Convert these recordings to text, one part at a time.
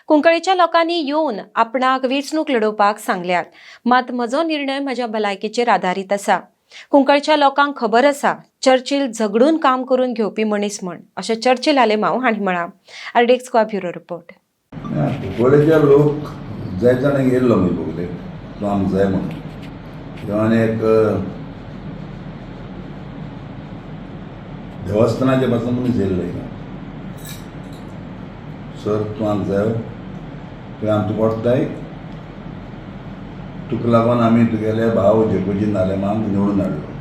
कुंकळेच्या लोकांनी येवन आपणाक वेंचणूक लडोवपाक सांगल्यात, मात म्हजो निर्णय म्हज्या भलायकेचेर आदारीत आसा. कुंकळच्या लोकांक खबर आसा चर्चिल झगडून काम करून घेवपी मनीस म्हण, अशें चर्चिल आलेमांव हांणी म्हळां. RDX Goa bureau report. कुंकळेचे लोक जाय जाणांक येयल्लो मागीर बगलेक तो आमकां जाय म्हणून. तेव्हा एक देवस्थानाचे पासून मनीस येयल्लो हिंगा, सर तूं आमकां जाय, तुवें आमकां वरताय, तुका लागून आमी तुगेले भाव जेकोजी आलेमांक निवडून हाडलो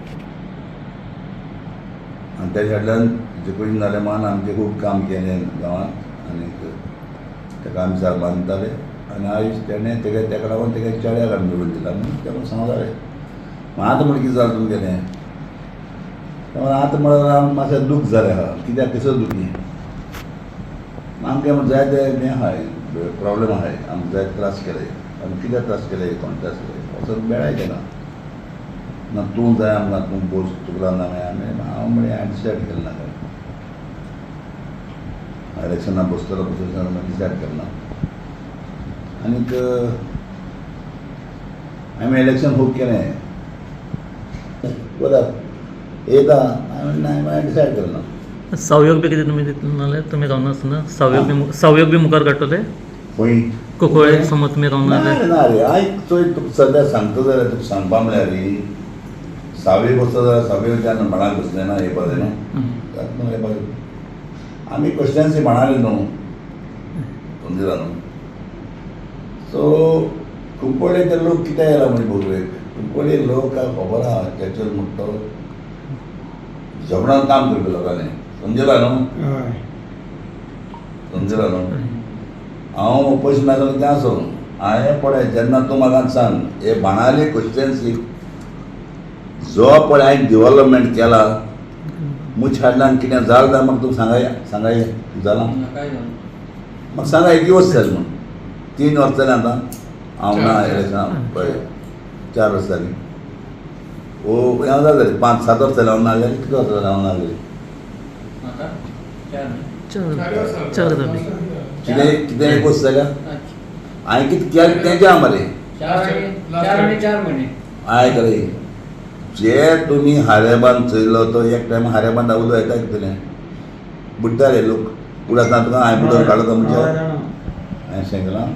आनी तेज्या फाटल्यान जेकोजी आलेमान आमचें खूब काम केलें गांवांत आनी ताका आमी सारकें मानताले आनी आयज तेणें तेगे तेका लागून तेगे चेड्याक आमी निवडून दिला म्हणून तेका सांगताले. आतां म्हण कितें जालें तुमगेलें? आतां म्हळ्यार आमकां मातशें दूख जालें आहा. कित्याक कसो दुखी आमकां म्हण जाय ते हें आहाय, प्रॉब्लेम आहाय, आमकां जायते त्रास केले आमी. कित्याक त्रास केले, कोण त्रास केले, वचोन मेळाय तेका ना तूं जाय आमकां, तूं बोस, तुका लागून आमी आमी हांव म्हळें हांवें डिसायड केलें ना काय इलेक्शनाक बसतलो बसतलो डिसायड केलें ना. आनीक आमी इलेक्शन खूब केलें बरें येता हांवें हांवें डिसायड केलें ना. सावयोग बी कितें तुमी दितले नाल्यार तुमी रावना आसतना सावयोग बी सावयोग बी मुखार काडटले? खंय? कुंकळे समज तुमी रावना ना जाल्यार. रे, ना रे, आयक चोय, तुका सद्या सांगता जाल्यार तुका सांगपा म्हळ्यार सावय बसता जाल्यार सावयच्यान बाणाक बसलें ना येवपा जाय न्हू, तातूंत येवपा जाय. आमी क्वेश्चन्स बाणाले न्हू, समजला न्हू. सो कुंकळ्ळेचे लोक कित्याक येयला म्हणजे बगलेक कुंकळ्ळे लोक खबर आहा चर्चिल म्हणटा तो झगडान काम करपी लोकांनी, समजला न्हू, समजला न्हू. हांव पयशे नासलो तें आसूं, हांवें पळय जेन्ना तूं म्हाका सांग हे बाणाले क्वेश्चन्सी जो पळय हांवें डिवॉलपमेंट केला मुछ हाडल्यान कितें जालें जाल्यार म्हाका तुका सांगाय सांगाय जालां म्हाका सांगा. एक वर्स जालें म्हूण 3 वर्सां जालीं आतां हांव ना इलेक्शनाक, पळय 4 वर्सां जालीं, ओ हें जालें 5-7 वर्सां जालीं हांव ना जाल्यार कितले वर्सां जालीं हांव ना जालें? चार जाली. कितें कितें एक वर्स जाल्या हांवें कितें केलें तेजें आहा मरे. 4 आणि 4 म्हयने. आयक रे, जे तुमी हारेबान चोयलो तो एक टायम हारेबान उदक येता कितलें बुडटा रे लोक, उडत ना तुका हांवें बुडोवन काडलो तो म्हणजे हांवें सांगलां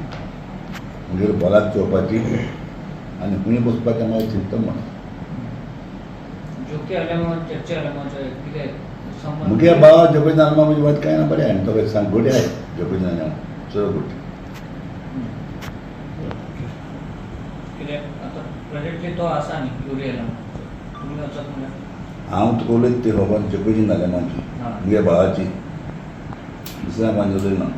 मागीर बॉलाक चोवपाची आनी खूंय बसपाचें मागीर चिंतता म्हण. मुगे बाबा जोगोजी आलमा म्हणजे वाट कांय ना, बरें आनी तो सांग गोटे आहाय जोगोजी आलमा चड गोट. हांव तुका उलयता ती खबर जोगोजी आलेमाची, मुगे भावाची, दुसऱ्या कोणाची उलयना.